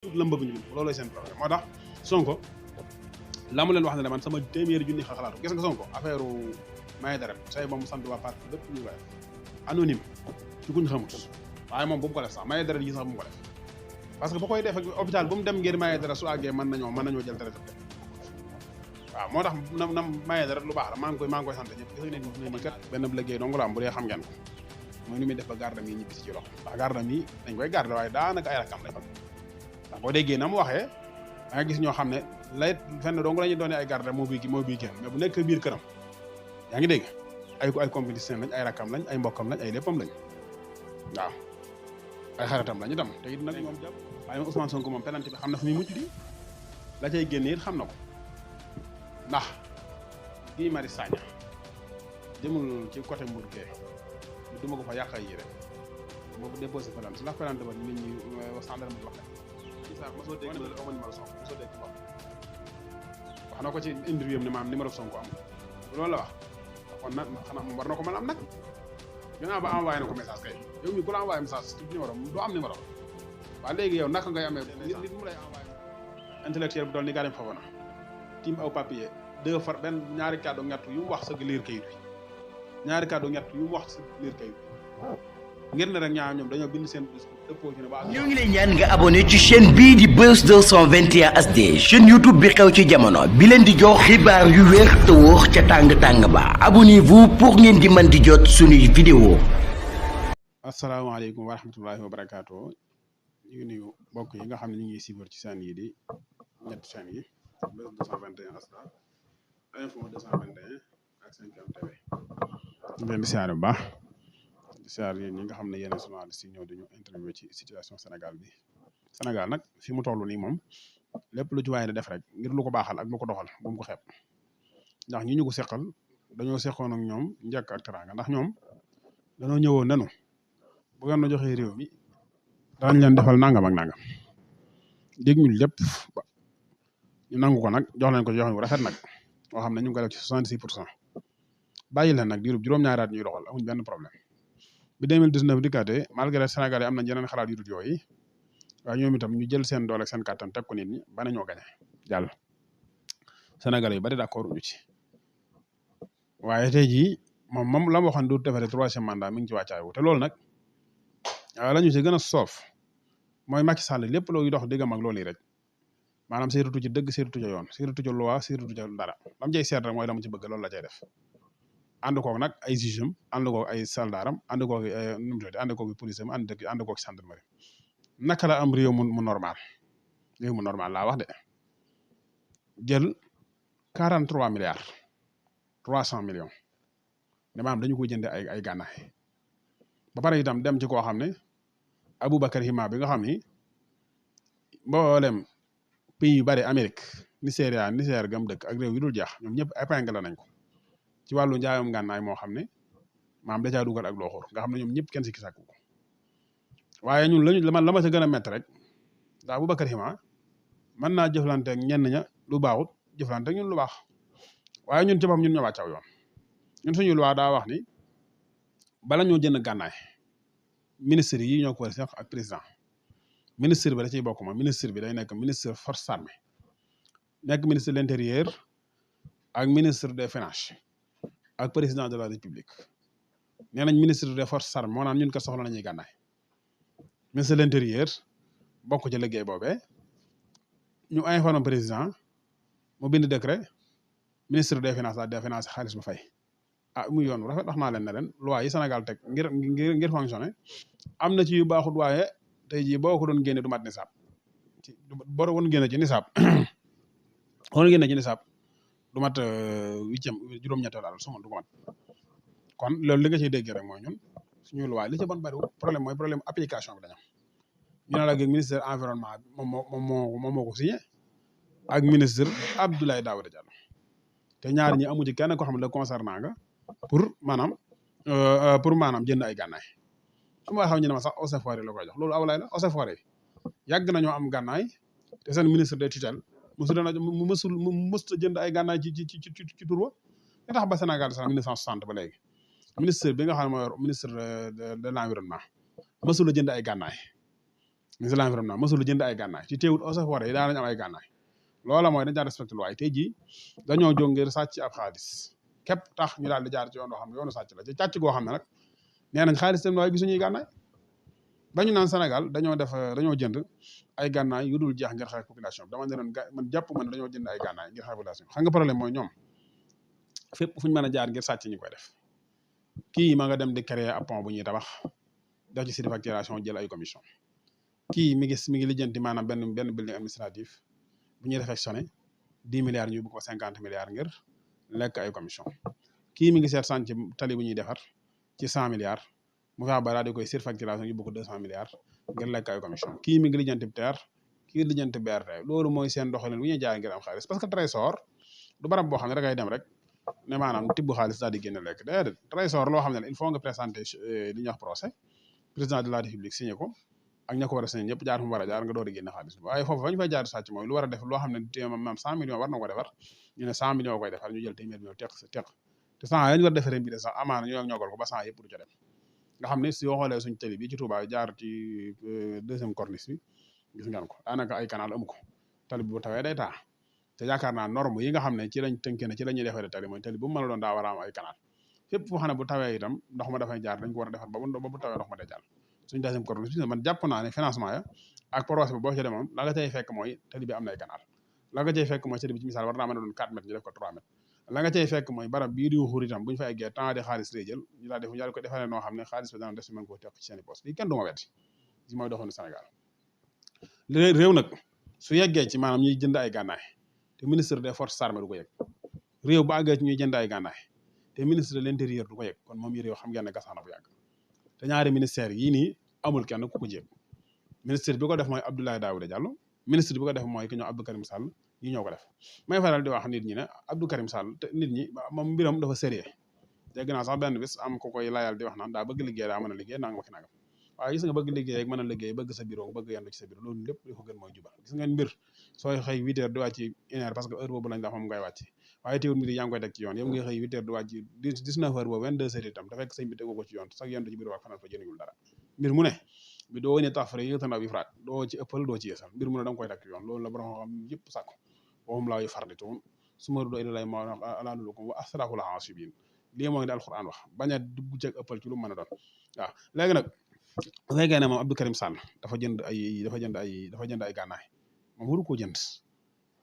ut lëmba bu ñu loolooy seen problème moo tax Sonko la mu leen wax ne man sama téeméeri junni xalaatu gis nga Sonko affaire maye dara say moom sant waa parti lépp ñu koy def anonyme ci kuñ xamut waaye moom bu mu ko def sax maye dara yi sax bu mu ko def parce que ba koy def ak hôpital bu mu dem ngir maye dara su àggee mën nañoo jël dara waaw moo tax na maye dara lu baax la maa ngi koy sant ñëpp gis nga ne nii kat benn liggéey dong la am bu dee xam ngeen ko mooy ni muy def ba gardam yi ñibbi si ci loxo ndax gardam yi dañ koy garder waaye daanaka ay rakkam lañ ndax boo déggee na mu waxee da nga gis ñoo xam ne lay fenn dong la ñuy doone ay gardam moo bii génn mais bu nekk biir këram yaa ngi dégg ay compétition lañ ay rakkam lañ ay mbokkam lañ ay léppam lañ waaw ay xaritam lañ itam te it nag moom jàpp waaye Ousmane Sonko moom penalty bi xam na fu muy mucc di la cay génne it xam na ko ndax Guy Marius Sagna jëmul ci côté Mbour gee du ma ko fa yàq yi rek boobu déposé plainte ndax plainte ba nit ñi gendarme bi wax na mosoo dégg ama numéro Sonko mosoo dégg bopp wax na ko ci interview am ne maam numéro Sonko am loolu la wax kon nag xanaa moom war na ko mën am nag gannaaw ba envoyé na ko message kay yow mi ku la envoyé message ci numéro doo am numéro waaye léegi yow naka ngay amee nit mu lay envoyé intellectuel bu doon ni gaa dem foofu na tim aw papier benn ñaari kàddu ñett yu mu wax sa liir kayit bi ñaari kàddu ñett yu mu wax sa liir kayit bi ngir ne rek ñaar ñoom dañoo bind seen dëppoo ci ne ba ñoo ngi lay ñaan nga abonné ci chaîne bii di Buzz 221 HD chaîne YouTube bi xew ci jamono bi leen di jox xibaar yu wér te wóor ca tàng-tàng ba abonnez-vous pour ngeen di mën di jot suñuy vidéo. asalaamaaleykum wa rahmatullahi wa barakaatu ñu ngi nuyu mbokk yi nga xam ne ñu ngi suivre ci chaîne yi di ñetti chaîne yi Buzz 221 HD Info 221 ak 5M TV ñu leen di siyaare bu baax di siyaare yéen ñi nga xam ne yéen journaliste yi ñëw dañu interview ci situation Sénégal bi Sénégal nag fi mu toll nii moom lépp lu ci waaye def rek ngir lu ko baaxal ak lu ko doxal bu mu ko xeeb ndax ñi ñu ko seqal dañoo seqoon ak ñoom njëkk ak teraanga ndax ñoom dañoo ñëwoon nenu bu ngeen ma joxee réew mi daañu leen defal nangam ak nangam dégg ñu lépp ñu nangu ko nag jox leen ko jox wu rafet nag boo xam ne ñu ngi ko def ci 66% bàyyi leen nag diirub juróom-ñaari at ñuy doxal amuñ benn problème bi 2019 dikkaatee malgré Sénégal yi am nañ yeneen xalaat yu dul yooyu waaye ñoom itam ñu jël seen doole ak seen kàttan teg ko nit ñi ba nañoo gañe jàll Sénégal yi bari d'accord uñu ci waaye tey jii moom la ma waxoon du defare 3e mandat mi ngi ci wàccaay wu te loolu nag la ñu si gën a soof mooy Macky Sall lépp looy dox diggam ak loolu yi rek maanaam seetutu ci dëgg seetutu ci yoon seetutu ci loi seetutu ci dara lam cay seet rek mooy la mu ci bëgg loolu la cay def ànd koog nag ay jugeem ànd koog ay soldaaram ànd koog nu mu tudd ànd koog police am ànd koog gendarmerie naka la am réew mu normal laa wax de jël 43 milliards 300 millions ne maanaam dañu ko jëndee ay gànnaay ba pare itam dem ci koo xam ne Aboubacar Hima bi nga xam ni mboolem pays yu bari Amérique Niger gam dëkk ak réew yu dul jeex ñoom ñëpp épinglé nañ ko ci wàllu njaayam gànnaay moo xam ne maam da caa dugal ak looxoor nga xam ne ñoom ñëpp kenn si kisàkku ko waaye ñun la ma sa gën a métti rek ndax Aboubacar Hima mën naa jëflante ak ñenn ña lu baaxut jëflante ak ñun lu baax waaye ñun ci boppam ñun ñoo wàccaw yoon ñun suñu loi daa wax ni bala ñoo jënd gànnaay ministre yi ñoo ko war a seq ak président ministre bi da ciy bokk ma ministre bi day nekk ministre forces armées nekk ministre de l'intérieur ak ministre des finances ak président de la république nee nañ ministre des forces armées moo naan ñun ko soxla nañuy gànnaay ministre de l'intérieur bokk ci liggéey boobee ñu informé président mu bind décret ministre des finances daal des finances xaalis ba fay muy yoon rafet wax naa leen ne leen loi yi Sénégal teg ngir fonctionner am na ci yu baaxut waaye tey jii boo ko doon génne du mat nisaab boo doon génne ci nisaab du mat juróom-ñetteel daal su ma du ko mat kon loolu li nga ciy déggee rek mooy ñun suñu loi li ci bon bariwul problème mooy problème application bi dañu ñu ne la ak ministre environnement bi moom moo ko signé ak ministre Abdoulaye Daouda Diallo te ñaar ñi amu ci kenn koo xam ne la concernant nga pour maanaam jënd ay gànnaay su ma xam ñu ne ma sax eaux et forêts la koy jox loolu awlay la eaux et forêts yi yàgg nañoo am gànnaay te seen ministre de tutelle mësul jënd ay gànnaay ci tur wa li tax ba Sénégal sax 1960 ba léegi ministre bi nga xam ne mooy ministre de l'environnement mësul a jënd ay gànnaay ministre de l'environnement mësul jënd ay gànnaay ci teewul eaux et forêts yi daan nañu am ay gànnaay loola mooy dañ daan respecté loi tey jii dañoo jóg ngir sàcc ab xaalis képp tax ñu daal di jaar ci yoon boo xam ne yoonu sàcc la ci càcc goo xam ne nag nee nañ xaalis tam waaye gisuñuy gànnaay dañu naan Sénégal dañoo jënd ay gànnaay yu dul jeex ngir xeex population bi dama ne doon man jàpp ma ne dañoo jënd ay gànnaay ngir xeex population xam nga problème mooy ñoom fépp fu ñu mën a jaar ngir sàcc ñu koy def kii ma nga dem di créer ab pont bu ñuy tabax def ci surfacturation jël ay commission kii mi ngi lijjanti maanaam benn building administratif bu ñuy réfectionné 10 milliards ñu bu ko 50 milliards ngir lekk ay commission kii mi ngi seet sànc tali bu ñuy defar ci 100 milliards mu fexe ba daal di koy surfacturation yu bu ko 200 milliards ngir lekk ay commission kii mi ngi lijjanti terre kii lijjanti BRT loolu mooy seen doxalin bu ñuy jaay ngir am xaalis parce que trésor du barab boo xam ne da ngay dem rek ne maanaam tibb xaalis daal di génne lekk déedéet trésor loo xam ne il faut nga présenter li ñuy wax procès président de la république signé ko ak ña ko war a signé ñëpp jaar fu mu war a jaar nga door a génne xaalis waaye foofu fa ñu fay jaar sàcc mooy lu war a def loo xam ne té maam 100 millions war na ko defar ñu ne 100 millions koy defar ñu jël téeméer millions teq te 100 ya ñu war a defaree mbir sax amaana ñu ñogal ko ba 100 yëpp du ca dem nga xam ne si yoo xoolee suñ télé bi ci Touba jaar ci deuxième corniche bi gis ngeen ko daanaka ay canal amu ko tali bi bu tawee day taa te yaakaar naa norme yi nga xam ne ci lañ tënkee ne ci la ñuy defaree tali mooy tali bu mu mën a doon daa war a am ay canal fépp foo xam ne bu tawee itam ndox ma dafay jaar dañ ko war a defar ba bu tawee ndox ma day jàll suñu deuxième corniche bi man jàpp naa ne financement ya ak projet bi boo ci demoon la nga cay fekk mooy tali bi am na ay canal la nga cay fekk mooy tali bi ci misaal war naa mën a doon 4 mètres ñu def ko 3 mètres la nga cay fekk mooy barab bii di xuur itam bu ñu fa eggee temps de xaalis lay jël ñu daal def ko defaree noo xam ne xaalis bi dana des mën koo teq ci seen i poste lii kenn du ma wetti ci mooy doxalinu Sénégal réew nag su yeggee ci maanaam ñuy jënd ay gànnaay te ministre des forces armées du ko yëg réew bu àggee ci ñuy jënd ay gànnaay te ministre de l'intérieur du ko yëg kon moom yi réew xam ngeen ne gasaana bu yàgg te ñaari ministère yii nii amul kenn ku ko jéeg ministre bi ko def mooy Abdoulaye Daouda Diallo ministre bi ko def mooy ki ñoo Abdou Karim Sall ñi ñoo ko def may faral di wax nit ñi ne Abdou Karim Sall te nit ñi moom mbiram dafa sérieux dégg naa sax benn bis am ko koy layal di wax naan daa bëgg liggéey daa mën a liggéey nanga waxi nangam waaye gis nga bëgg liggéey ak mën a liggéey bëgg sa bureau bëgg yendu ci sa bureau loolu lépp li ko gën mooy jubal gis ngeen mbir sooy xëy 8 heures di wàcc 1 heure parce que heure boobu lañ la xam ngay wàcc waaye teewul mbir yi yaa ngi koy teg ci yoon yow ngay xëy 8 heures di wàcc 19 heures boobu 22 heures itam te fekk sëñ bi tegoo ko ci yoon sax yendu ci bureau ak fanaan fa jëriñul dara mbir mu ne bi doo ne tafre yëtanaw ifraat doo ci ëppal doo ci yeesal mbir mu ne da nga koy teg ci yoon loolu la borom xam yëpp sàkku waxum laa yu fardituun sumaru do ilay ma alaanulukum wa asraful hasibin lii mooy di alquran wax bañ a dugg ci ëppal ci lu mën a doon waaw léegi nag bu fekkee ne moom Abdou Karim Sall dafa jënd ay gànnaay moom waru koo jënd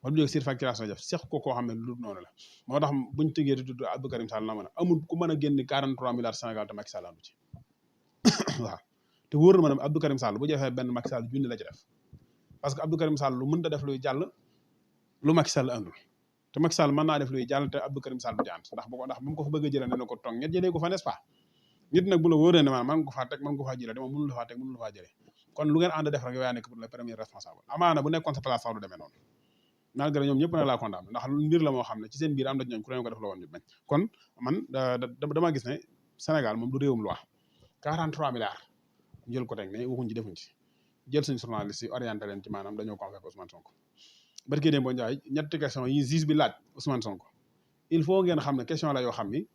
wala du jóg surfacturation def seq ko koo xam ne lu noonu la moo tax buñ tëggee di tudd Abdou Karim Sall na mën a amul ku mën a génn 43 milliards Sénégal te Macky Sall andu ci waaw te wóor na ma ne Abdou Karim Sall bu defee benn Macky Sall junni la ci def parce que Abdou Karim Sall lu mënta def luy jàll lu Macky Sall andul te Macky Sall mën naa def luy jàll te Abdou Karim Sall du jànt ndax bu mu ko fa bëgg a jëlee ne na ko tong ñet jëlee ko fa n'est-ce pas nit nag bu la wóoree ne maanaam mën nga ko faa teg mën nga ko faa jëlee dama mënul la faa teg mënul la faa jëlee kon lu ngeen ànd def rek yow yaa nekk pour le premier responsable amaana bu nekkoon sa place sax du demee noonu malgré ñoom ñëpp nag laa condamné ndax mbir la moo xam ne ci seen biir am na ñooñ ku leen ko def la woon ñu bañ kon man dama gis ne Sénégal moom du réewum loi 43 milliards jël ko teg ne waxuñ ci defuñ ci jël suñ journaliste yi orienté leen ci maanaam dañoo convoqué Ousmane Sonko barki démb Ndiaye ñetti question yi juge bi laaj Ousmane Sonko il faut ngeen xam ne question la yoo xam ni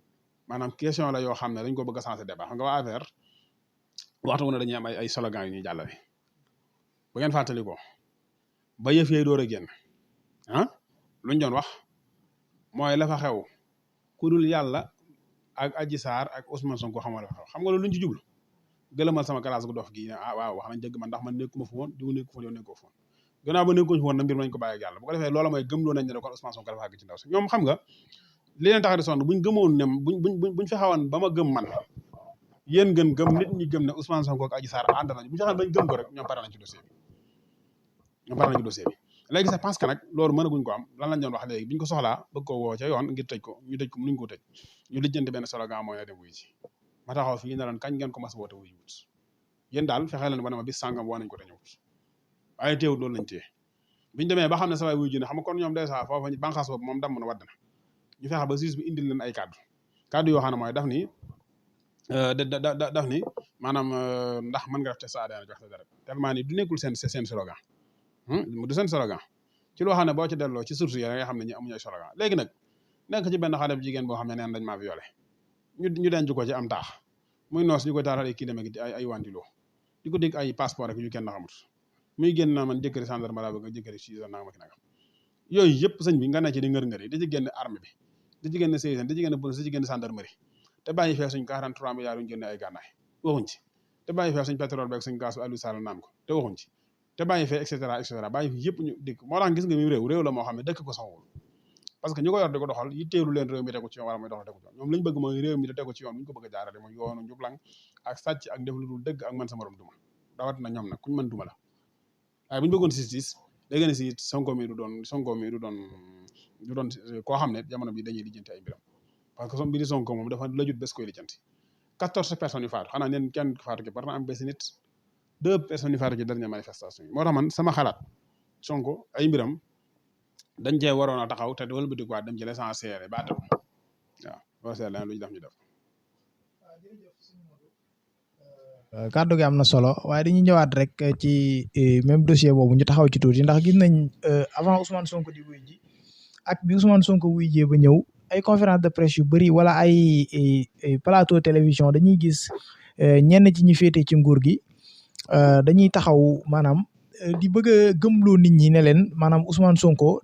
maanaam question la yoo xam ne dañ ko bëgg a sensé débat xam nga waa affaire waxtu wu ne dañuy am ay slogan yu ñuy jàllale bu ngeen fàttali ko ba yëf yee door a génn luñ doon wax mooy la fa xew ku dul yàlla ak Adji Sarr ak Ousmane Sonko xam nga la fa xew xam nga loolu luñ ci jublu gëlëmal sama classe gu dof gi ne waaw wax nañ dëgg man ndax man nekkuma fa woon diw nekku fa yow nekkoo fa woon gannaaw ba nekkuñ fa woon na mbir nañ ko bàyyi ak yàlla bu ko defee loola mooy gëmloo nañ ne kon Ousmane Sonko dafa àgg ci ndaw si ñoom xam nga li leen tax di sonn buñ gëmoon ne buñ fexewoon ba ma gëm man yéen gën gëm nit ñi gëm ne Ousmane Sonko ak Adji Sarr ànd nañ buñu fexewoon bañ gëm ko rek ñoom pare nañ ci dossier bi léegi c'est parce que nag loolu mënaguñ ko am lan lañ doon wax léegi biñ ko soxlaa bëgg ko woo ca yoon ngir tëj ko ñu tëj ko mënuñ ko tëj ñu lijjanti benn slogan mooy na dem wuyu ci ma taxaw fii ne leen kañ ngeen ko mas woote wuyu wut yéen daal fexe leen ba ne ma bis sàngam woo nañ ko te ñëwut waaye teewut loolu lañ téye biñu demee ba xam ne sa waay wuyu ji ne xam nga kon ñoom dèjà foofu banqaas boobu moom damm na wadd na ñu fexe ba juge bi indil leen ay kaddu yoo xam ne mooy daf ni daf ni maanaam ndax mën nga def test ADN jox sa dara tellement ni du nekkul seen slogan du seen slogan ci loo xam ne boo ci delloo ci source yi nga xam ne ñi amuñu ay slogan léegi nag nekk ci benn xale bu jigéen boo xam ne neen dañ maa violé ñu denc ko ci am taax muy noos ñu koy taaral ay kilomètres ay wantiloo di ko dégg ay passeport rek yu kenn xamut muy génn naa man jëkkëri gendarme laa bëgg jëkkëri ci nanga ma ki nanga yooyu yëpp sëñ bi nga ne ci di ngër-ngër yi di ci génn armée bi di ci génn CISN di ci génn police di ci génn gendarmerie te bàyyi fee suñ 43 milliards yuñu génne ay gànnaay waxuñ ci te bàyyi fee suñ pétrole beeg suñ gaz Aliou Sall naan ko te waxuñ ci te bàyyi fee et cetera bàyyi fi yëpp ñu dikk moo tax gis nga mi réew la moo xam ne dëkk ko soxwul parce que ñu ko yor di ko doxal yitteelu leen réew mi tegu ci yoon wala muy doxal tegu ci yoon ñoom lañ bëgg mooy réew mi da tegu ci yoon bu ñu ko bëgg a jaarale mooy yoonu njublang ak sàcc ak def lu dul dëgg ak man sa morom duma rawat na ñoom nag kuñ mën duma la waaye bu ñu bëggoon justice léegi ne si Sonko mi du doon koo xam ne jamono bi dañuy lijjanti ay mbiram parce que mbiri Sonko moom dafa lajut bés koy lijjanti 14 personnes yu faatu xanaa neen kenn faatu ki war na am bés nit 2 personnes yu faatu ci dernière manifestation yi moo tax man sama xalaat Sonko ay mbiram dañ cee waroon a taxaw te wala bëti quoi dem ci l'essentiel ba taw waaw boo seet leen lu ñu def ñu def kàddu gi am na solo waaye dañuy ñëwaat rek ci même dossier boobu ñu taxaw ci tuuti ndax gis nañ avant Ousmane Sonko di wuy ji ak bi Ousmane Sonko wuy jee ba ñëw ay conférence de presse yu bëri wala ay plateau télévision dañuy gis ñenn ci ñi féete ci nguur gi dañuy taxaw maanaam di bëgg a gëmloo nit ñi ne leen maanaam Ousmane Sonko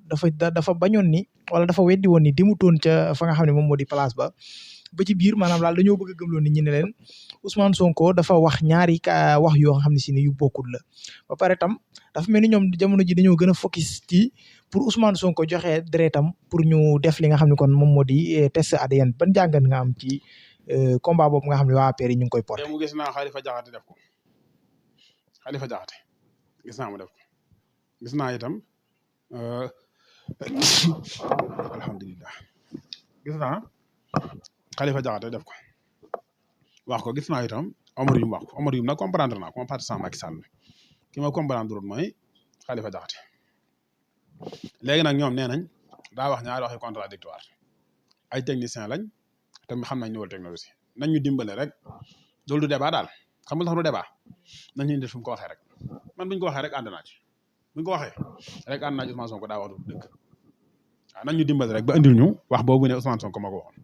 dafa bañoon ni wala dafa weddi woon ni demutoon ca fa nga xam ne moom moo di place ba ci biir maanaam daal dañoo bëgg a gëmloo nit ñi ne leen Ousmane Sonko dafa wax ñaari wax yoo xam ne si ne yu bokkul la ba pare tam dafa mel ni ñoom jamono ji dañoo gën a focus ci pour Ousmane Sonko joxe deretam pour ñu def li nga xam ne kon moom moo di test ADN ban jàngat nga am ci combat boobu nga xam ne waa APR yi ñu ngi koy porté. mu gis naa Khalifa Diakhaté def ko Khalifa Diakhaté gis naa mu def ko gis naa itam alhamdulilah gis naa Khalifa Diakhaté def ko wax ko gis naa itam Omar Youm wax ko Omar Youm nag comprendre naa ko moom partisan Macky Sall ki ma comprendre mooy Khalifa Diakhaté léegi nag ñoom nee nañ daa wax ñaari waxi contradictoire ay technicien lañ te xam nañ nouvelle technologie nañ ñu dimbale rek loolu du débat daal xam nga tax du débat nañ ñu indi fi mu ko waxee rek man buñ ko waxee rek ànd naa ci buñ ko waxee rek ànd naa ci Ousmane Sonko daa wax du dëgg waaw nañ ñu dimbale rek ba indil ñu wax boobu ne Ousmane Sonko ma ko waxoon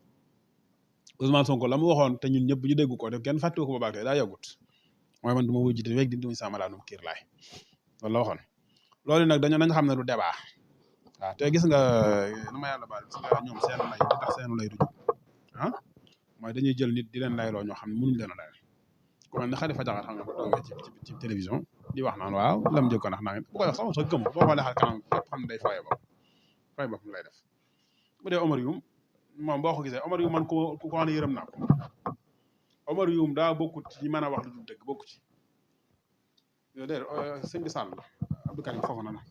Ousmane Sonko la mu waxoon te ñun ñëpp ñu dégg ko def kenn fàttewu ko ba baax daa yàggut mooy man du ma wuy jiite weeg di duñ sama laanum kiir laay loolu la waxoon loolu nag nañ xam ne du débat waaw te gis nga nu ma yàlla baal gis nga ñoom seenu lay di tax seenu lay du jub mooy dañuy jël nit di leen layloo ñoo xam ne mënuñ leen a layal ku mel ne Khalifa Diakhaté xam nga ko toogee ci télévision di wax naan waaw lam jëkko ndax naa bu koy wax sax gëm boo xoolee xar kanam képp xam ne day fooye bopp lay def bu dee Omar Youm moom boo ko gisee Omar Youm man ku ko xam ne yërëm naa ko Omar Youm daa bokkut ci mën a wax lu dul dëgg bokku ci déedéet sëñ bi Sall Abdou Karim Fofana na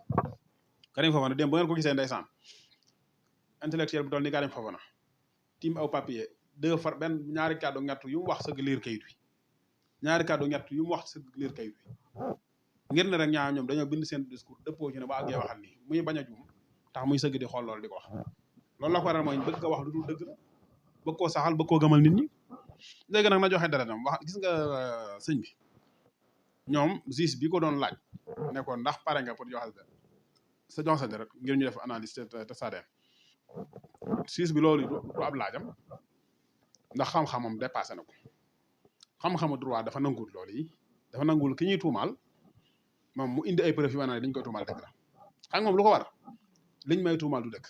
Karim Fofana dem bu ngeen ko gisee ndeysaan intellectuel bu toll ni Karim Fofana tim aw papier benn ñaari kàddu ñett yu mu wax sëgg liir kayit wi ñaari kàddu ñett yu mu wax sëgg liir kayit wi ngir ne rek ñaar ñoom dañoo bind seen discours dëppoo ci ne ba àggee waxal nii muy bañ a juum tax muy sëgg di xool loolu di ko wax loolu la ko waral mooy bëgg a wax lu dul dëgg la bëgg koo saxal bëgg koo gëmal nit ñi léegi nag na joxe dara tam wax gis nga sëñ bi ñoom juge bi ko doon laaj ne ko ndax pare nga pour joxe jox sa deret ngir ñu def analyse te sadeen juge bi loolu du ab laajam ndax xam-xamam dépassé na ko xam-xamu droit dafa nanguwul loolu yi dafa nanguwul ki ñuy tuumaal moom mu indi ay preuve yu wane ne dañ koy tuumaal dëgg la xam nga moom lu ko war liñ may tuumaal du dëgg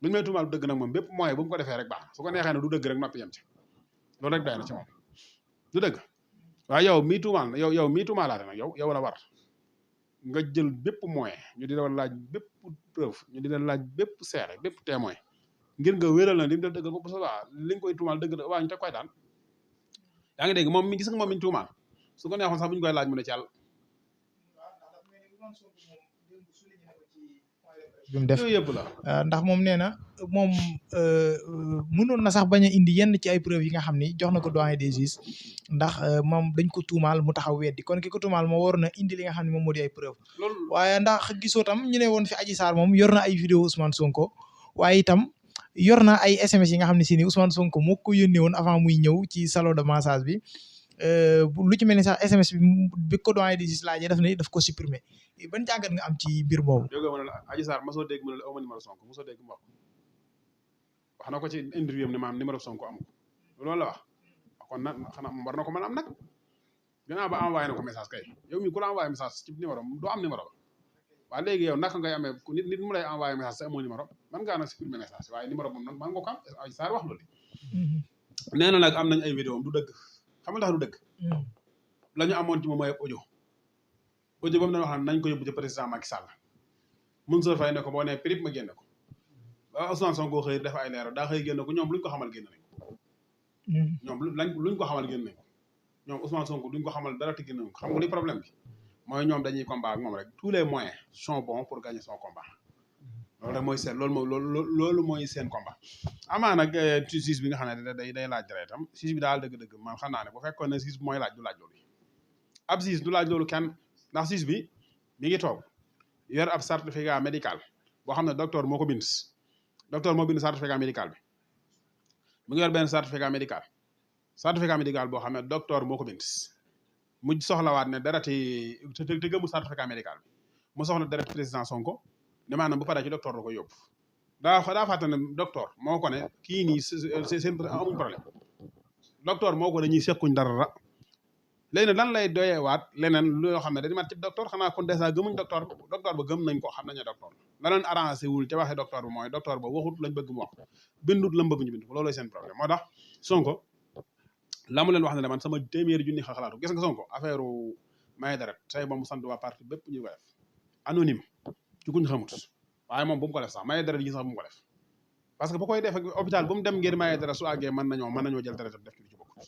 liñ may tuumaal du dëgg nag moom bépp moyen bu mu ko defee rek baax su ko neexee ne du dëgg rek noppi yem ci loolu rek doy na ci moom du dëgg waaye yow mii tuumaal na yow mii tuumaalaate nag yow la war nga jël bépp moyen ñu di la laaj bépp preuve ñu di la laaj bépp seere bépp témoin ngir nga wéral na li mu def dëgg ko bu soobee li nga koy tuumaal dëgg la waa ñu teg koy daan yaa ngi dégg moom mi gis nga moom mi ñu tuumaal su ko neexoon sax bu ñu koy laaj mu ne ci yàlla bi mu def yooyu yëpp la ndax moom nee na moom mënoon na sax bañ a indi yenn ci ay preuves yi nga xam ni jox na ko doyen des juges ndax moom dañ ko tuumaal mu taxaw weddi kon ki ko tuumaal moo waroon na indi li nga xam ne moom moo di ay preuve waaye ndax gisoo tam ñu ne woon fi Adji Sarr moom yor na ay vidéo Ousmane Sonko waaye itam yor na ay SMS yi nga xam ne si ni Ousmane Sonko moo ko yónnee woon avant muy ñëw ci salon de massage bi lu ci mel ni sax SMS bi ko doyen des juges laajee daf ko supprimer ban jàngat nga am ci mbir boobu. dégg nga ma ne la Adji Sarr mosoo dégg ma ne la aw ma numéro Sonko mosoo dégg mu wax na ko ci interview am ne maam numéro Sonko amu ko loolu la wax kon nag xanaa war na ko mën a am nag gannaaw ba envoyé na ko message kay yow mi ku la envoyé message ci numéro doo am numéro ba waaye léegi yow naka ngay amee nit mu lay envoyé message sa amoo numéro man ngaa nag supprimer message waaye numéro moom nag man nga ko am Adji Sarr wax loolu nee na nag am nañ ay vidéo du dëgg xam nga tax du dëgg la ñu amoon ci moom mooy audio ba mu doon wax nañ ko yóbbu ci président Macky Sall Mansour Faye ne ko boo nee prip ma génne ko ba Ousmane Sonko xëy def ay leeral daa xëy génne ko ñoom luñ ko xamal génne nañ ko ñoom luñ ko xamal génne nañ ko ñoom Ousmane Sonko duñ ko xamal dara te génne nañ ko xam nga li problème bi mooy ñoom dañuy combat ak moom rek tous les moyens sont bons pour gagner son combat loolu rek mooy seen loolu mooy seen combat amaa nag justice bi nga xam ne day laaj dara itam justice bi daal dëgg-dëgg man xam naa ne bu fekkoon ne justice bi mooy laaj du laaj loolu ab justice du laaj loolu kenn ndax justice bi mi ngi toog yor ab certificat médical boo xam ne docteur moo ko bind certificat médical bi mu ngi yor benn certificat médical boo xam ne docteur moo ko bind mu soxlawaat ne dara te gëmul certificat médical bi mu soxla dara président Sonko ne maanaam bu paree ci docteur la koy yóbbu daa fàtte ne docteur moo ko ne kii nii seen amuñ problème docteur moo ko ne ñuy sekkuñ dara léegi lan lay doyewaat leneen loo xam ne dañu mat ci docteur xanaa kon dèjà gëmuñ docteur ba gëm nañ ko xam nañu docteur la leen arrangé wul ca waxee docteur ba mooy docteur ba waxut lañ bëgg mu wax bindut la mu bëgg ñu bind ko loolu seen problème moo tax Sonko la mu leen wax ne man sama téeméeri junni xalaatu gis nga Sonko affaire may deret say ba mu sant waa parti bépp ñu ko def anonyme ci kuñ xamut waaye moom bu mu ko def sax may deret yi sax bu mu ko def parce que bu koy def ak hôpital bu mu dem ngir maye deret su àggee mën nañoo jël deret def ci lu ci bokkut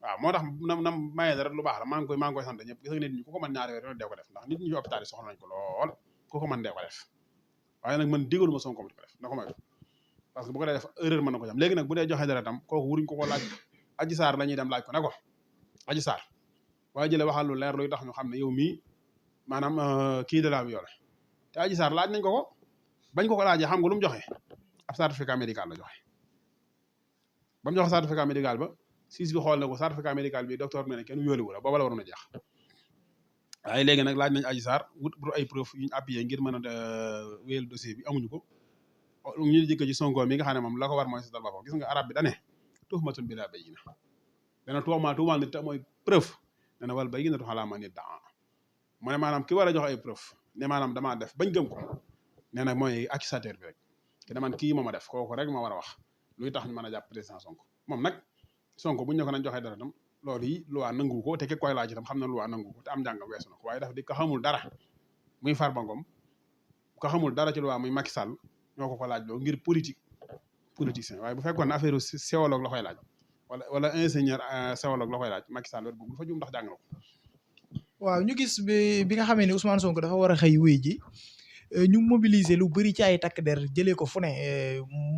waaw moo tax na maye deret lu baax la maa ngi koy sant ñëpp gis nga nit ñi ku ko mën ñaari weer dee ko def ndax nit ñi ci hôpital yi soxla nañ ko lool ku ko mën dee ko def waaye nag man digaluma Sonko mu di ko def na ko may parce que bu ko dee def erreur mën na ko jam léegi nag bu dee joxe deretam kooku wuruñ ko laaj Adji Sarr la ñuy dem laaj ko ne ko Adji Sarr waaye jële waxal lu leer luy tax ñu xam ne yow mii maanaam kii de la violé te Adji Sarr laaj nañ ko bañ ko laajee xam nga lu mu joxe ab certificat médical la joxe ba mu joxe certificat médical ba siis bi xool na ko certificat médical bi docteur bi ne kenn violé wu la booba la waroon a jeex waaye léegi nag laaj nañ Adji Sarr wut pour ay preuve yu ñu appuyé ngir mën a wéyal dossier bi amuñu ko ñu jëkk ci Sonko mi nga xam ne moom la ko war mooy seetal boppam gis nga arab bi dane tuhmatun bilaa bayyina dana tuumaal nit te mooy preuve dana wal bayyinatu alaa man iddaa mu ne maanaam ki war a jox ay preuve ne maanaam damaa def bañ gëm ko nee na mooy accusateur bi rek ki ne man kii mooma def kooku rek ma war a wax luy tax ñu mën a jàpp président Sonko moom nag Sonko buñu ne ko nañ joxe dara tam loolu yi loi nangu ko te ki koy laaj itam xam na loi nangu ko te am njàngam weesu na ko waaye dafa di ko xamul dara muy Farba Ngom ko xamul dara ci loi muy Macky Sall ñoo ko laaj loo ngir politicien waaye bu fekkoon ne affaire séologue la koy laaj wala ingénieur séologue la koy laaj Macky Sall bu fa juum ndax jàng na ko waaw ñu gis bi nga xamee ne Ousmane Sonko dafa war a xëy wuy ji ñu mobiliser lu bëri ci ay takk der jëlee ko fu ne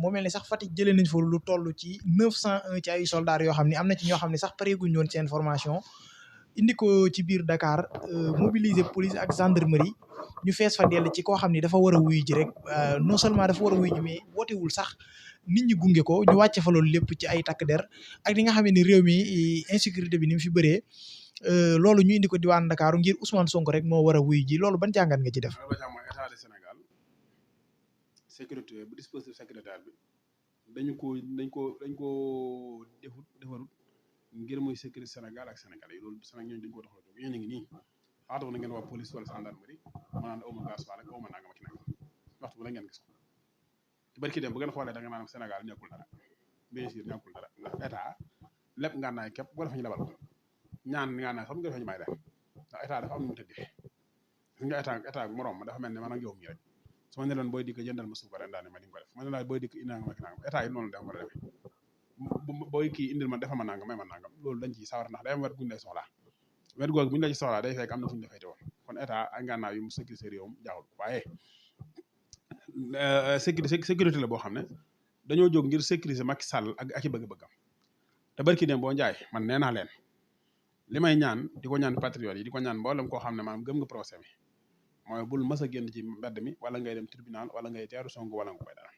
moo mel ni sax Fatick jëlee nañ fa lu toll ci 901 ci ay soldats yoo xam ne am na ci ñoo xam ne sax pareeguñu woon seen formation indi ko ci biir Dakar mobiliser police ak gendarmerie ñu fees fa dell ci koo xam ne dafa war a wuy ji rek non seulement dafa war a wuy ji mais wootewul sax nit ñi gunge ko ñu wàcce fa loolu lépp ci ay takk der ak li nga xam ne réew mi insécurité bi ni mu fi bëree loolu ñu indi ko diwaan Dakar ngir Ousmane Sonko rek moo war a wuy ji loolu ban jàngat nga ci def. mooy état du Sénégal sécurité bu dispositif sécuritaire bi dañ ko defarut ngir muy sécurité Sénégal ak Sénégalais yi loolu Sénégal ñooñu dañ ko doxal jóg yéen a ngi nii waxtu bu la ngeen wax police wala gendarmerie ma naan awma gasoil ak awma nangam ak nangam waxtu bu la ngeen gis ko te barki dem bu ngeen xoolee da nga naan Sénégal ñàkkul dara bien sûr ñàkkul dara ndax état lépp ngànnaay képp boo defa ñu lebal ko ñaan ngànnaay sax nga defa ñu may def ndax état dafa am nu mu tëddee gis nga état bi morom ma dafa mel ne man ak yow mii rek su ma ne leen booy dikk jëndal ma suukar daane ma di nga ko def ma ne la booy dikk indi nangam ak nangam état yi noonu la war a demee booy kii indil ma defa ma nangam may ma nangam loolu dañ ciy sawar ndax day am wet guñ lay soxlaa wet googu bu ñu la ci soxlaa day fekk am na fu ñu la fayte woon kon état ay ngànnaay yu mu sécurité réewam jaaxul waaye sécurité la boo xam ne dañoo jóg ngir sécuriser Macky Sall ak i bëgg-bëggam te barki dem boo njaay man nee naa leen li may ñaan di ko ñaan patriote yi di ko ñaan mboolem koo xam ne maanaam gëm nga procès bi mooy bul mas a génn ci mbedd mi wala ngay dem tribunal wala ngay teeru Sonko wala nga koy dara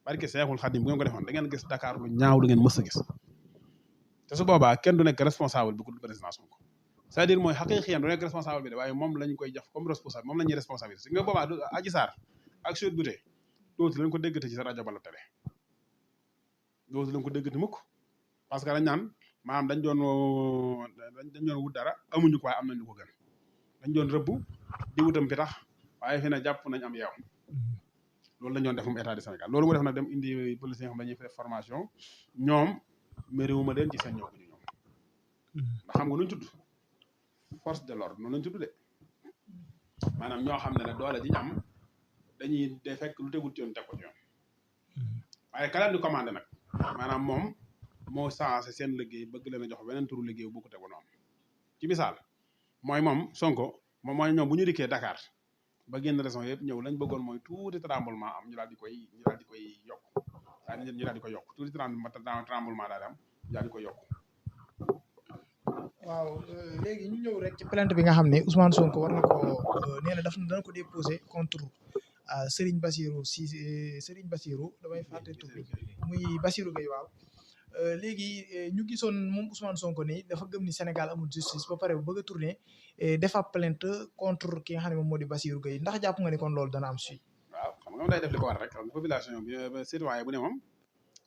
barke Seexul Xadim bu ngeen ko defoon da ngeen gis Dakar lu ñaaw lu ngeen mës a gis te su boobaa kenn du nekk responsable bi ku dul président Sonko c'est-à-dire mooy xaqiiqiyan du nekk responsable bi de waaye moom lañu koy jox comme responsable moom la ñuy responsabilité nga boobaa Adji Sarr ak Sweet Beauté dootu lañ ko déggate ci sa rajo bala télé dootu lañ ko déggate mukk parce que dañ naan maanaam dañ doon wut dara amuñu ko waaye am nañ lu ko gën dañ doon rëbb di wutam fi tax waaye fi ne jàpp nañ am yeew loolu lañ doon def moom état du Sénégal loolu mu def nag dem indi policiers xam dañuy def formation ñoom mériwuma leen ci seen ñëw ñu ñoom ndax xam nga nuñ tudd force de l'ordre noonu lañ tudd de maanaam ñoo xam ne doole ji ñu am dañuy de fekk lu tegul ci yoon teg ko ci yoon waaye ka leen di commandé nag maanaam moom moo changé seen liggéey bëgg leen a jox beneen turu liggéey bu ko tegu noonu ci misaal mooy moom Sonko moom mooy ñoom bu ñu dikkee Dakar ba génn région yëpp ñëw lañ bëggoon mooy tuuti tremblement am ñu daal di koy yokk ñu daal di koy yokk tuuti tremblement daal di am ñu daal di koy yokk. waaw léegi ñu ñëw rek ci plainte bi nga xam ne Ousmane Sonko war na ko nee na dana ko déposé contre Serigne Bassirou damay fàtte tur bi muy Bassirou Gueye waaw léegi ñu gisoon moom Ousmane Sonko ni dafa gëm ni Sénégal amul justice ba pare bëgg a tourné def ab plainte contre ki nga xam ne moom moo di Bassirou Gueye ndax jàpp nga ni kon loolu dana am suite. waaw xam nga day def li ko war rek population bi citoyen bu ne moom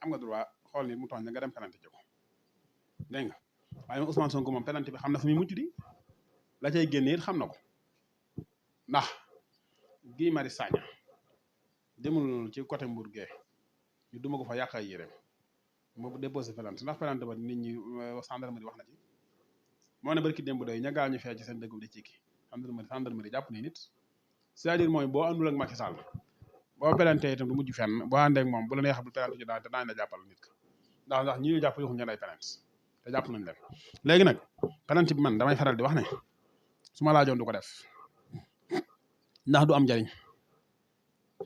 am nga droit xool ni mu tooñ nga dem plainte ji ko dégg nga waaye moom Ousmane Sonko moom plainte bi xam na fu muy mujj di la cay génne it xam na ko ndax Guy Marius Sagna demul ci côté Mbour gee ñu duma ko fa yàq ay yéreem moo déposé plainte ndax plainte ba nit ñi gendarmerie wax na ci moo ne barki démb doy ña gaaw ñu fee ci seen dëggum di ci kii gendarmerie jàpp ni nit c'est-à-dire mooy boo àndul ak Macky Sall boo plainte itam du mujj fenn boo àndee ak moom bu la neexee bu plainte ci daal te daañu la jàppal nit ka ndax ñi ñu jàpp yoxuñu leen ay plainte te jàpp nañ leen léegi nag plainte bi man damay faral di wax ne su ma laajoon du ko def ndax du am njariñ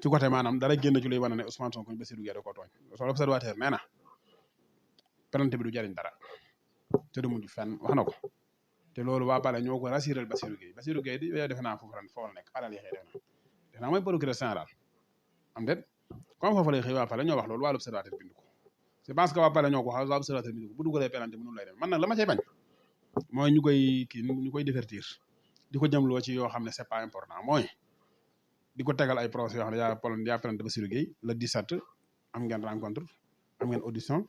ci côté maanaam dara génn ci luy wane ne Ousmane Sonko Bassirou Gueye da koo tooñ son observateur nee na plainte bi du jariñ dara te du mujj fenn wax na ko te loolu waa Bale ñoo ko rassuré Bassirou Gueye di defe naa foofu la nekk Bale lay xëy defe naa mooy procureur général am déet comme foofu lay xëy waa Bale ñoo wax loolu waa l'observateur bind ko je pense que waa Bale ñoo ko wax waa l'observateur bind ko bu dugalee plainte bi noonu lay dem man nag la ma cay bañ mooy ñu koy divertir di ko jëmloo ci yoo xam ne c'est pas important mooy di ko tegal ay procès yoo xam ne yaa plainte Bassirou Gueye le 17 am ngeen rencontre am ngeen audition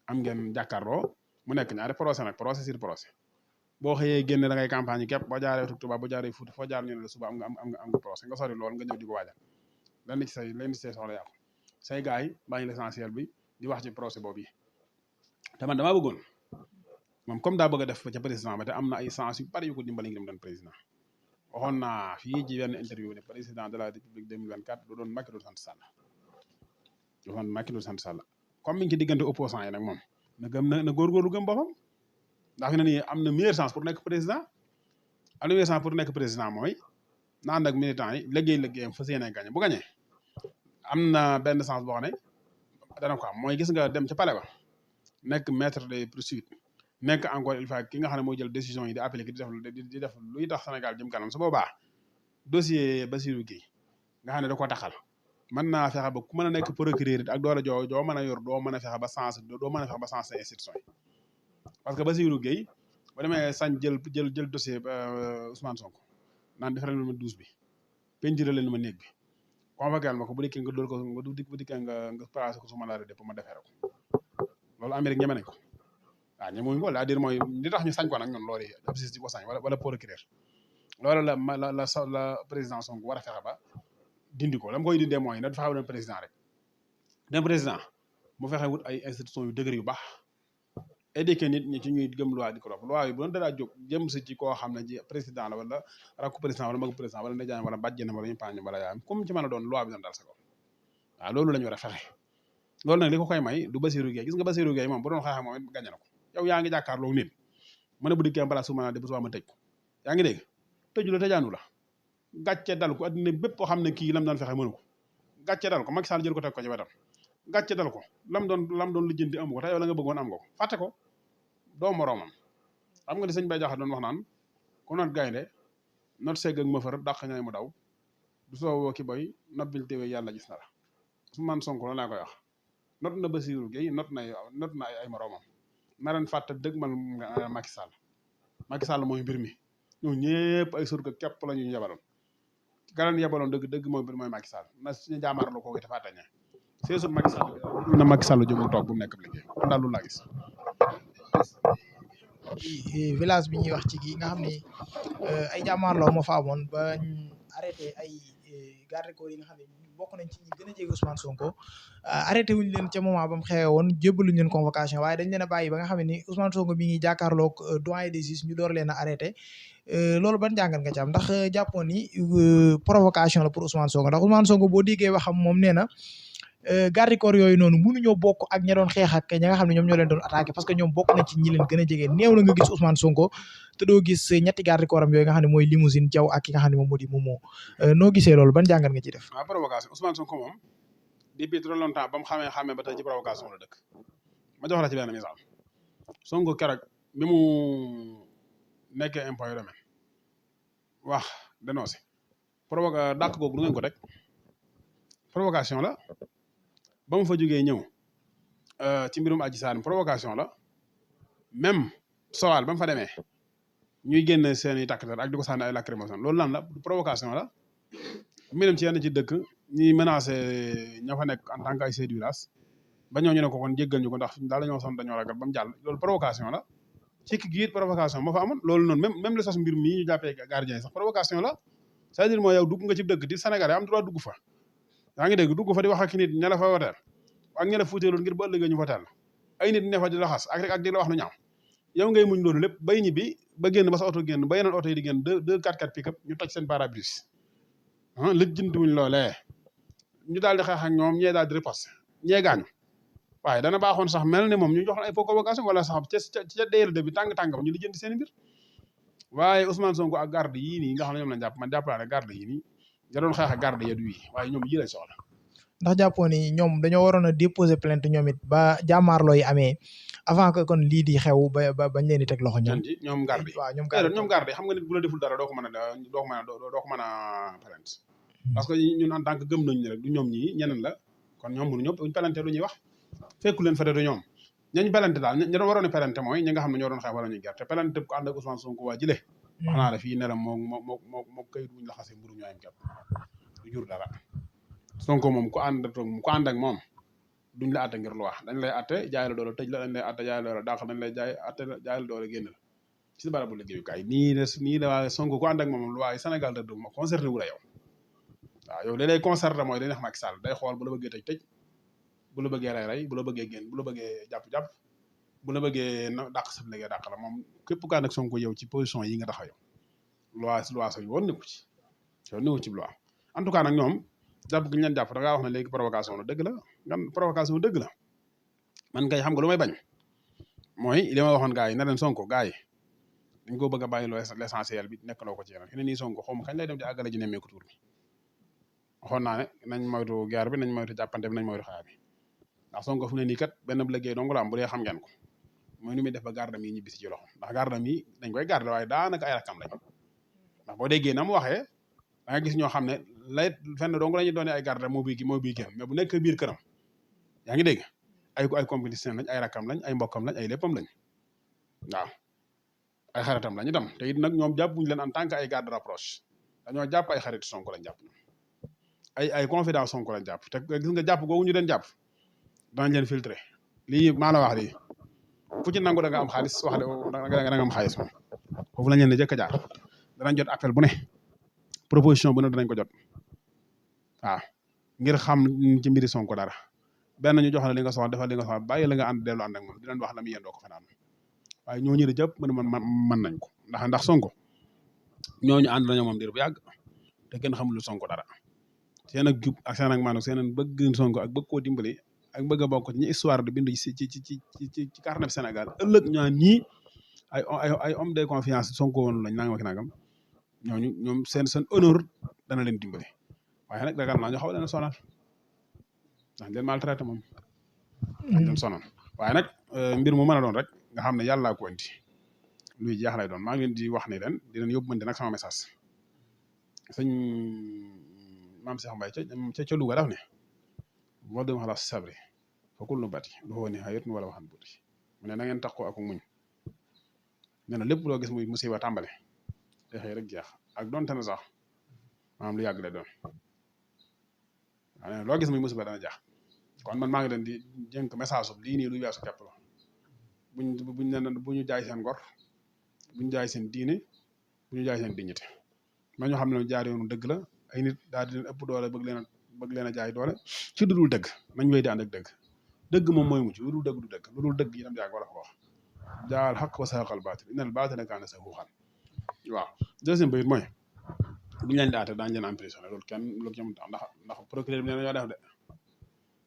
am ngeen jàkkaarloo mu nekk ñaari procès nag procès sur procès boo xëyee génne da ngay campagne yi képp boo jaaree Touba boo jaaree Fouta foo jaar ñu ne la suba am nga procès nga sori lool nga ñëw di ko waajal lenn ci say soxla yàqu say gars yi bàyyi l'essentiel bi di wax ci procès boobu yi te man damaa bëggoon moom comme daa bëgg a def ca président ba te am na ay sens yu bari yu ko dimbali ngir mu doon président waxoon naa fii ci benn interview ne président de la république 2024 du doon Macky doon sant Sall comme mi ngi ci diggante opposant yi nag moom na góorgóorlu gëm boppam ndax fi ne nii am na meilleure chance pour nekk président mooy na ànd ak militant yi liggéeyam fas yéene gagné bu gagné am na benn chance boo xam ne dana ko am mooy gis nga dem ca palais ba nekk maître des poursuites nekk encore il faut ki nga xam ne mooy jël décision yi di appliquer di def luy tax Sénégal jëm kanam su boobaa dossier Bassirou Gueye nga xam ne da ko taxal mën naa fexe ba ku mën a nekk procureur ak doole joo mën a yor doo mën a fexe ba sens institution yi parce que Bassirou Gueye ba demee sañ jël dossier Ousmane Sonko naan defaral ma douze bi peinture leen ma néeg bi convoqué ma ko bu dikkee nga dóor ko nga placé ko su mandat de dépôt ma defeere ko loolu Amérique ñeme nañ ko waaw ñemewuñ ko c'est-à-dire mooy li tax ñu sañ ko nag ñun loolu ab justice di ko sañ wala procureur loolu la président Sonko war a fexe ba dindi ko la ma koy dindee mooy na fexe ba doon président rek dem président mu fexe wut ay institutions yu dëgër yu baax éduquer nit ñi ci ñuy gëm loi di ko dox loi yi bu doon dara jóg jëm si ci koo xam ne ji président la wala rakku président wala magu président wala ndeyjaan wala bàjjenam wala ñu paañ wala yaayam comme ci mën a doon loi bi doon dal sa kaw waaw loolu la ñu war a fexe loolu nag li ko koy may du Bassirou Gueye gis nga Bassirou Gueye moom bu doon xeexe moom it gañe na ko yow yaa ngi jàkkaarloo nit mën a bu dikkee balaa su ma de bu subaa ma tëj ko yaa ngi dégg tëju la tëjaanu la gàcce dal ko addina bépp xam ne kii lam doon fexe mënu ko gàcce dal ko Macky Sall jël ko teg ko ci wetam gàcce dal ko lam doon lijjanti amu ko te yow la nga bëggoon am nga ko fàtte ko doo moroomam xam nga di sëñ Bay Jaxate doon wax naan ku not gaynde not segg ak mëfër dàq ñay mu daw du soowoo ki boy nobbil téwee yàlla gis na la Ousmane Sonko la laa koy wax not na Bassirou Gueye not na ay moroomam na leen fàtte dëgg man Macky Sall mooy mbir mi ñoo ñëpp ay surga képp la ñu yebaloon galeen yebaloon dëgg mooy mbir mooy Macky Sall na suñu jaamaarloo ko te fàtte ñe c'est sûr Macky Sall na Macky Sall jóg mu toog bu mu nekk liggéey kon daal lu laa gis ci village bi ñuy wax ci gi nga xam ni ay jàmmaarloo moo fa amoon ba arrêté ay garde corps yi nga xam ne bokk nañ ci ñi gën a jege Ousmane Sonko arrêté wuñ leen ca moment ba mu xewee woon jébbaluñ leen convocation waaye dañ leen a bàyyi ba nga xam ne ni Ousmane Sonko mi ngi jàkkaarloog doyen des juges ñu door leen a arrêté loolu ban jàngat nga ci am ndax jàppoon ni provocation la pour Ousmane Sonko ndax Ousmane Sonko boo déggee waxam moom nee na garde corps yooyu noonu mënuñoo bokk ak ña doon xeex ak ña nga xam ne ñoom ñoo leen doon attaqué parce que ñoom bokk nañ ci ñi leen gën a jege néew na nga gis Ousmane Sonko te doo gis ñetti garde corps am yooyu nga xam ne mooy limousine Diaw ak ki nga xam ne moom moo di Momo noo gisee loolu ban jàngat nga ci def. waaw provocation Ousmane Sonko moom depuis trop longtemps ba mu xamee ba tey ci provocation la dëkk ma jox la ci benn misaal Sonko keroog bi mu nekkee impôt domaine wax dénoncé dàq googu du ngeen ko teg provocation la ba mu fa jógee ñëw ci mbirum Adji Sarr provocation la même Sowal ba mu fa demee ñuy génn seen i takk-der ak di ko sànni ay lacrymogène loolu lan la provocation la mu dem ci yenn ci dëkk ñuy menacé ña fa nekk en tant que ay chef de village ba ñoo ñu ne ko kon jéggal ñu ko ndax daal dañoo sonn dañoo ragal ba mu jàll loolu provocation la ci ki giit provocation moo fa amoon loolu noonu même le sos mbir mii ñu jàppee gardien sax provocation la c'est-à-dire mooy yow dugg nga ci dëkk di Sénégal am droit dugg fa yaa ngi dégg dugg fa di wax ak nit ña la fa woteel ak ña la fuuteeloon ngir ba ëllëgee ñu woteel ay nit ne fa di la xas ak di la wax lu ñaaw yow ngay muñ loolu lépp bay ñibbi ba génn ba sa oto génn ba yeneen oto yi di génn deux 4x4 pick-up ñu toj seen pare-brise lijjantiwuñ loolee ñu daal di xeex ak ñoom ñee daal di riposte ñee gaañu waaye dana baaxoon sax mel ne moom ñu jox la ay convocation wala sax ca DRD bi tàng-tàng ba ñu lijjanti seen mbir waaye Ousmane Sonko ak garde yii nii nga xam ne ñoom lañ jàpp man jàpp naa ne garde yii nii da doon xeex ak garde ya du yi waaye ñoom yii lañ soxla ndax jàppoo ni ñoom dañoo waroon a déposer plainte ñoom it ba jàmmaarloo yi amee avant que kon lii di xew ba bañ leen di teg loxo ñoom garde yi waaw ñoom garde yi xam nga nit bu la deful dara doo ko mën a plainte parce que ñun en tant que gëm nañ ne rek du ñoom ñii ñeneen la kon ñoom mënu ñëpp buñ pelante lu ñuy wax fekku leen fete du ñoom ñañ pelante daal ña doon waroon a pelante mooy ñi nga xam ne ñoo doon xeex wala ñuy gerte pelante ko ànd ak Ousmane Sonko waa jile wax naa la fii ne la moo kayit wuñ la xasee mburu ñu ayam kepp du jur dara Sonko moom ku ànd ak moom duñ la atte ngir lu wax dañ lay atte jaay la doole tëj la dañ lay atte jaay la doole dàq dañ lay jaay la doole génn la ci barabu liggéeyukaay nii la waa Sonko ku ànd ak moom lu waa Sénégal da ma concerné wu la yow waaw yow li lay concerné mooy dañuy wax Macky Sall day xool bu la bëggee tëj bu la bëggee rey bu la bëggee génn bu la bëggee jàpp bu la bëggee dàq sa liggéey dàq la moom képp ku ànd ak Sonko yow ci position yi nga taxaw yow loi sa yoon nekku ci yow nekku ci loi en tout cas nag ñoom jàpp gi ñu leen jàpp da ngaa wax ne léegi provocation la dëgg la provocation dëgg la man kay xam nga lu may bañ mooy li ma waxoon gars yi na leen Sonko gars yi dañ ko bëgg a bàyyi loo l'essentiel bi nekk loo ko ci yeneen fi ne nii Sonko xaw ma kañ lay dem di àggale ji nemmeeku tuur bi waxoon naa ne nañ moytu guerre bi nañ moytu jàppante bi nañ moytu xaar bi ndax Sonko fu ne nii kat benn bu liggéey dong la am bu dee xam ngeen ko mooy nu muy def ba gardam yi ñibbisi ci loxo ndax gardam yi dañ koy garder waaye daanaka ay rakam lañ ndax boo déggee na mu waxee da nga gis ñoo xam ne lay fenn dong la ñuy doone ay garde moo bii génn mais bu nekk biir këram yaa ngi dégg ay compétition lañ ay rakam lañ ay mbokkam lañ ay léppam lañ waaw ay xaritam lañ itam te it nag ñoom jàppuñ leen en tant que ay garde rapproche dañoo jàpp ay xarit Sonko lañ jàpp ay confidence Sonko lañ jàpp te gis nga jàpp googu ñu leen jàpp danañ leen filtré lii maa la wax lii fu ci nangu da nga am xaalis wax da nga am xaalis moom foofu lañ leen di jëkk a jaar danañ jot appel bu ne proposition bu ne danañ ko jot waaw ngir xam ci mbiri Sonko dara benn ñu jox la li nga soxla defal li nga soxla bàyyi la nga ànd dellu ànd ak moom di leen wax la mu yendoo ko fanaan waaye ñooñu de jëpp mën nañ ko ndax Sonko ñooñu ànd nañoo moom dir bu yàgg te kenn xamul Sonko dara seen ak jub ak seen ak maanaam seen bëgg Sonko ak bëgg koo dimbali ak bëgg a bokk ci ñi histoire de bind ci carnet Sénégal ëllëg ñaan ñii ay homme de confiance Sonko woon lañ nanga ma ki nangam ñoom seen honneur dana leen dimbali waaye nag ragal naa ñu xaw leen a sonal ndax leen maltraité moom dañ leen sonal waaye nag mbir mu mën a doon rek nga xam ne yàllaa ko indi luy jeex lay doon maa ngi leen di wax ne leen di leen yóbbu mën nag sama message sëñ maam Cheikh Mbaye ca Louga daf ne moo dem xalaat sabri fa kullu bati lu xoo ni xayit wala waxan buti mu ne na ngeen tax ko ak muñ nee na lépp loo gis muy musiba tàmbale te xëy rek jeex ak doonte na sax maanaam lu yàgg lay doon waaw loo gis muy musiba dana jeex kon man maa ngi leen di jënk message lii nii lu weesu képp la bu ñu jaay seen ngor bu ñu jaay seen diine bu ñu jaay seen dignité ma ñoo xam ne jaar yoonu dëgg la ay nit daal di leen ëpp doole bëgg leen a jaay doole ci lu dul dëgg nañ wéy di ànd ak dëgg moom mooy mucc lu dul dëgg du dëgg lu dul dëgg yi tam yàgg wala ko wax jaal xaq wa saaqal baatil innal baatila kaana zahuuqan waaw deuxième bayit mooy bu ñu leen di aate daañu leen emprisonné loolu kenn lu ci ndax procureur bi nee na ñoo def de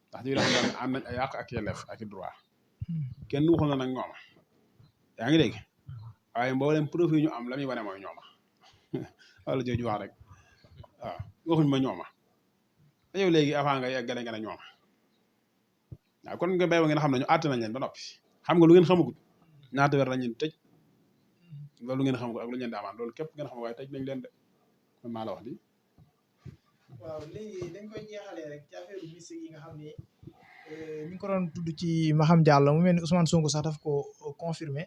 ndax di la xam ne am nañ ay àq ak yelleef ak i droit kenn waxul na nag ñooma yaa ngi dégg waaye mboolem profil ñu am la muy wane mooy ñooma wala jooju wax rek waaw waxuñ ma ñooma yow léegi avant nga yeggale nga ne ñooma waaw kon nga béy ba ngeen xam ne ñu àtte nañ leen ba noppi xam nga lu ngeen xamagut ñaata weer lañ leen tëj loolu ngeen xamagut ak lu ñu leen di amaan loolu képp ngeen xam waaye tëj nañ leen de man maa la wax lii. waaw léegi dañ koy jeexalee rek ci affaire mystique yi nga xam ne ñu ngi ko doon tudd ci Maham Diallo mu mel ni Ousmane Sonko sax daf ko confirmé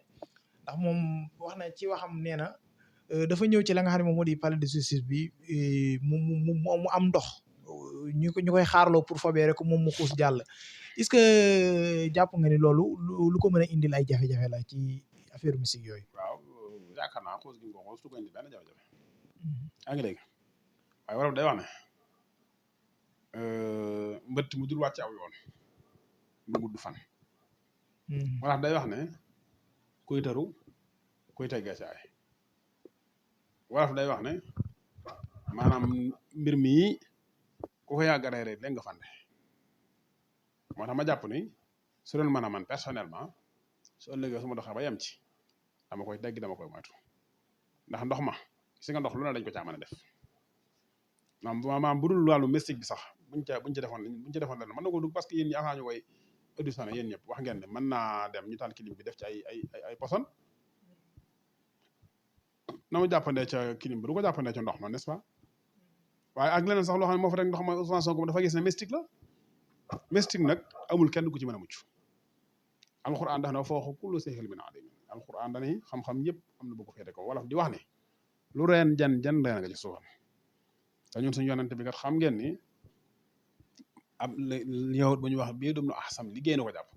ndax moom wax na ci waxam nee na dafa ñëw ci la nga xam ne moom moo di palais de justice bi mu am ndox ñu koy xaarloo pour fobee rek moom mu xuus jàll est-ce que jàpp nga ni loolu lu ko mën a indil ay jafe-jafe la ci affaire mystique yooyu. waaw yaakaar naa xuus gi nga ko xuus du ko indi benn jafe-jafe. yaa ngi dégg waaye wolof day wax ne mbëtt mu dul wàcc aw yoon mu gudd fan. wolof day wax ne kuy tëru kuy teggee caay wolof day wax ne maanaam mbir mi ku ko yàgg a rey rek nga fande moo tax ma jàpp ni su doon mën a man personnellement su ëllëgee su ma doxee ba yem ci dama koy teggi dama koy moytu ndax ndox ma si nga ndox lu ne dañ ko caa mën a def maanaam bu dul wàllu mystique bi sax buñ ci defoon lenn mën na ko dugg parce que yéen ñi avant ñu koy auditionné yéen ñëpp wax ngeen ne mën naa dem ñu taal kilim bi def ci ay poson na mu jàppandee ca kilim bi du ko jàppandee ca ndox ma n'est-ce pas waaye ak leneen sax loo xam ne moo fa rek ndox ma Ousmane Sonko dafa gis ne mystique la mystique nag amul kenn ku ci mën a mucc alxuraan dax na fooxu kullu sayxil min alim alxuraan dani xam-xam yëpp am na bu ko féete ko wolof di wax ne lu reen jan reen nga ci suufam te ñun suñu yonante bi kat xam ngeen ni am yowut bu ñu wax bii dum nu ahsam liggéey na ko jàpp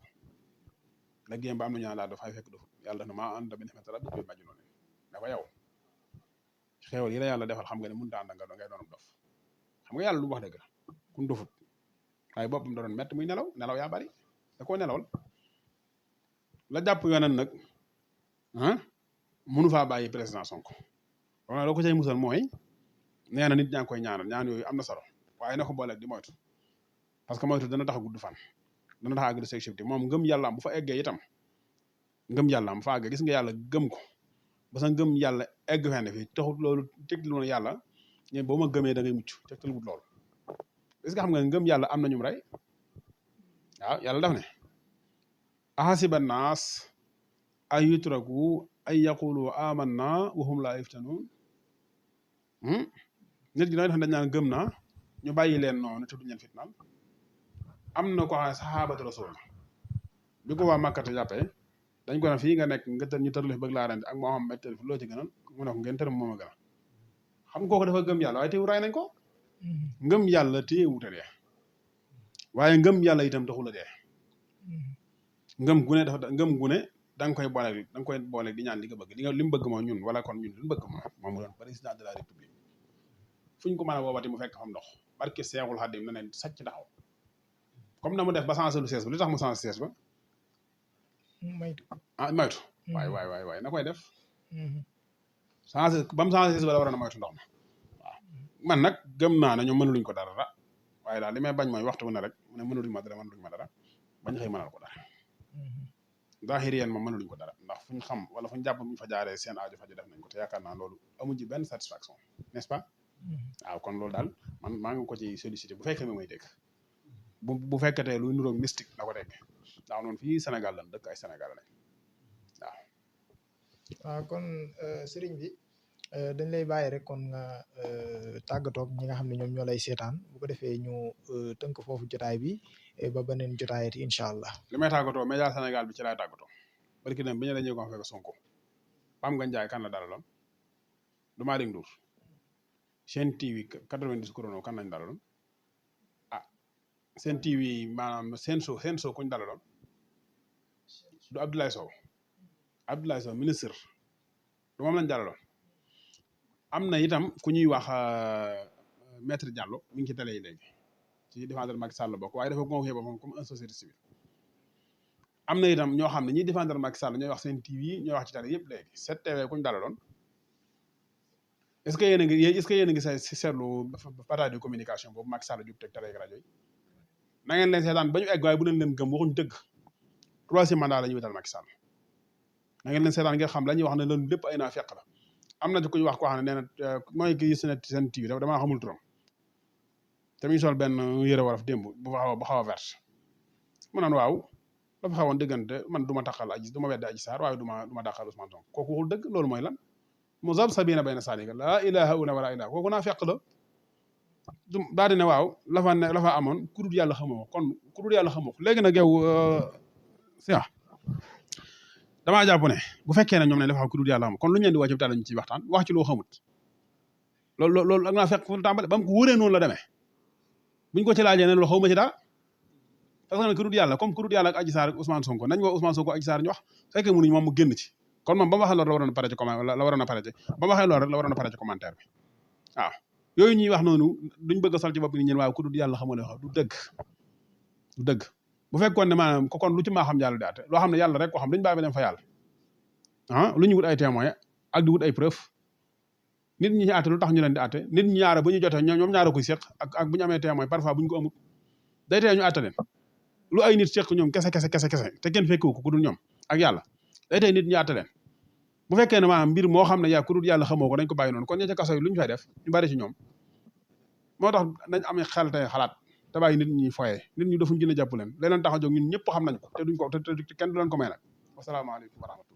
liggéey ba am na ñu naan laa dafay fekk du yàlla def na maa ànd bi ni'mati rabbika bi majnuun dafa yow xéewal yi la yàlla defal xam nga ne mënut a ànd nga ngay doon dof xam nga yàlla lu wax dëgg la kun dofut waaye boppam da doon métti muy nelaw yaa bari da koo nelawal la jàpp yonen nag mënu faa bàyyi président Sonko wala loo ko cay musal mooy nee na nit ñaa ngi koy ñaanal ñaan yooyu am na solo waaye na ko booleeg di moytu parce que moytu dana tax a gudd fan dana tax a àgg sécurité moom ngëm yàllaam bu fa eggee itam ngëm yàllaam fa àgg gis nga yàlla gëm ko ba sa ngëm yàlla egg fenn fi taxut loolu tegtal woon yàlla ñe boo ma gëmee da ngay mucc tegtal wut loolu est-ce que xam nga ngëm yàlla am na ñu rey waaw yàlla daf ne ahasiba naas ay yutraku ay yaqulu amanna wa hum laa yuftanun nit gi nooy def dañ naan gëm naa ñu bàyyi leen noonu te duñ leen fitnaal am na ko xam ne saxaabatu rasul bi ko waa Makkata jàppee dañ ko ne fii nga nekk nga tër ñu tërlu fi bëgg laa rend ak Muhammad tër fi loo ci gënal mu ne ko ngeen tër moom a gënal xam nga kooku dafa gëm yàlla waaye teewu ray nañ ko ngëm yàlla téye wute dee waaye ngëm yàlla itam taxul a dee ngëm gune dafa ngëm gune da nga koy booleeg di ñaan li nga bëgg li mu bëgg moom ñun wala kon ñun li mu bëgg moom mu doon président de la république fu ñu ko mën a woowati mu fekk fam ndox barke Seexul Xadim na ne sàcc taxaw comme na mu def ba changé lu sees ba li tax mu changé sees ba maytu waay na koy def changé ba mu changé sees ba la war a na moytu ndox ma waaw man nag gëm naa ne ñoom mënuluñ ko dara waaye daal li may bañ mooy waxtu wu ne rek mu ne mënuluñ ma dara bañ xëy mënal ko dara zahiriyeen moom mënuluñ ko dara ndax fuñ xam wala fuñ jàpp buñ fa jaaree seen aajo faju def nañ ko te yaakaar naa loolu amuñ ci benn satisfaction n'est-ce pas waaw kon loolu daal man maa ngi ko ci sollicité bu fekkee mi may dégg bu fekkatee luy nuroog mystique na ko dégg ndax noonu fii Sénégal lan dëkk ay Sénégal lañ waaw kon sëriñ bi dañ lay bàyyi rek kon nga tàggatoog ñi nga xam ne ñoom ñoo lay seetaan bu ko defee ñu tënk foofu jotaay bi ba beneen jotaayati incha allah. li may tàggatoo média Sénégal bi ci laay tàggatoo barki dem bi ñu dañuy ko fekk Sonko Pam nga Njaay kan la dalaloon du maa dégg Ndour Sen TV 90 chrono kan lañ dalaloon Sen TV maanaam seen show kuñ dalaloon du Abdoulaye Sow Abdoulaye Sow ministre du moom lañ jàllaloon am na itam ku ñuy wax maître Diallo mi ngi ci télé yi léegi ci défendre Macky Sall bokk waaye dafa convoqué boppam comme un société civile am na itam ñoo xam ne ñiy défendre Macky Sall ñooy wax seen TV ñooy wax ci télé yëpp léegi 7TV ku ñu dalaloon est-ce que yéen a ngi seetlu bataille de communication boobu Macky Sall jub teg télé ak rajo yi na ngeen leen seetaan ba ñu egg waaye bu leen gëm waxuñu dëgg 3e mandat la ñuy wital Macky Sall na ngeen leen seetaan ngeen xam la ñuy wax ne loolu lépp ay naa fekk la am na ci ku ñu wax koo xam ne nee na mooy kii seen TV damaa xamul turam te muy sol benn yëre wolof démb bu xaw a vert mu naan waaw dafa xawoon diggante man du ma taxal du ma weddi Adji Sarr waaye du ma dàqal Ousmane Sonko kooku waxul dëgg loolu mooy lan muzab sabina bayna salika laa ilaha illa wala ilaha kooku naa fekk la daa di ne waaw la fa amoon ku dul yàlla xamoo kon ku dul yàlla xamoo léegi nag yow damaa jàpp ne bu fekkee ne ñoom ne dafa xam ku dul yàlla xamoo kon lu ñu leen di wàcc bi ñu ciy waxtaan wax ci loo xamut loolu ak naa fekk fu tàmbale ba mu ko wóoree noonu la demee buñ ko ci laajee ne loolu xawma ci dara parce que nag ku dul yàlla comme ku dul yàlla ak Adji Sarr ak Ousmane Sonko nañ woo Ousmane Sonko Adji Sarr ñu wax fekkee mënuñ moom mu génn ci kon moom ba mu waxee loolu la waroon a pare ci commentaire bi waaw yooyu ñuy wax noonu duñ bëgg a sol ci bopp ni ñeen waaw ku dul yàlla xamoo ne wax du dëgg bu fekkoon ne maanaam ko kon lu ci maa xam yàlla di àtte loo xam ne yàlla rek ko xam dañu bàyyi ba dem fa yàlla lu ñu wut ay témoin ak di wut ay preuve nit ñi àtte lu tax ñu leen di àtte nit ñi ñaara bu ñu jotee ñoom ñaara koy seq ak bu ñu amee témoin parfois bu ñu ko amut day tee ñu àtte leen lu ay nit seq ñoom kese te kenn fekkewu ko ku dul ñoom ak yàlla day tey nit ñi àtte leen bu fekkee ne maanaam mbir moo xam ne yaa ku dul yàlla xamoo ko dañ ko bàyyi noonu kon ña ca kaso yi lu ñu fay def ñu bari ci ñoom moo tax dañ amee xel tey xalaat te bàyyi nit ñi foyee nit ñi dafuñ gën a jàpp leen leneen tax a jóg ñun ñëpp xam nañ ko te duñ ko te kenn du leen ko may nag wasalaamaaleykum wa rahmatulah